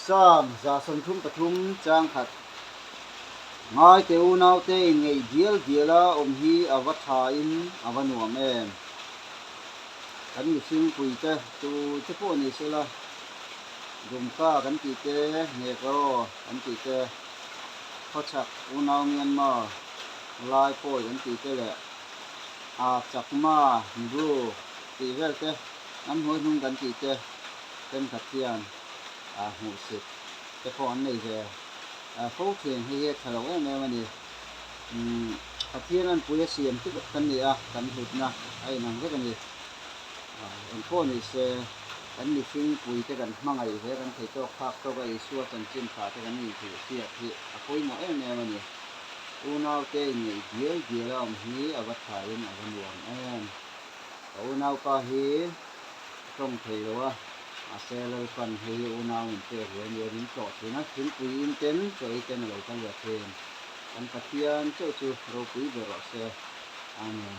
Psalm 133 chang khat Ngaite unaute inngeih dial diala awm hi a va thain a va nuam em? Kan mihringpuite tute pawh ni sela, Dumka kan tih te, Ngekro kan tih te, Khawchhak unau Myanmar, Lai pawi kan tih te leh a Chakma, Bru tih vel te, hnam hnuai hnung kan tih te thenkhat hian hmuhsit te pawh an nei ve fo thin. Hei hi a tha lo em em a ni. Pathian anpui a siam te vek kan ni a, kan hlutna a inang vek a ni. Engpawh ni se, kan mihringpui te kan hmangaih ve, kan thei tawk phak tawk a Isua chanchin tha te kan inhrilh hriat hi a pawimawh em em a ni. Unaute inneih dial dial a awm hi a va thain a va nuam em. Ka unaupa hi a tawng thei lo a, mahse Lalpan hei hi unau min pek ve a nia min tlawh thin a, thingpui in ten chaw ei ten a lo kal ve thin. Kan Pathian chauh chu ropui ber rawh se. Amen.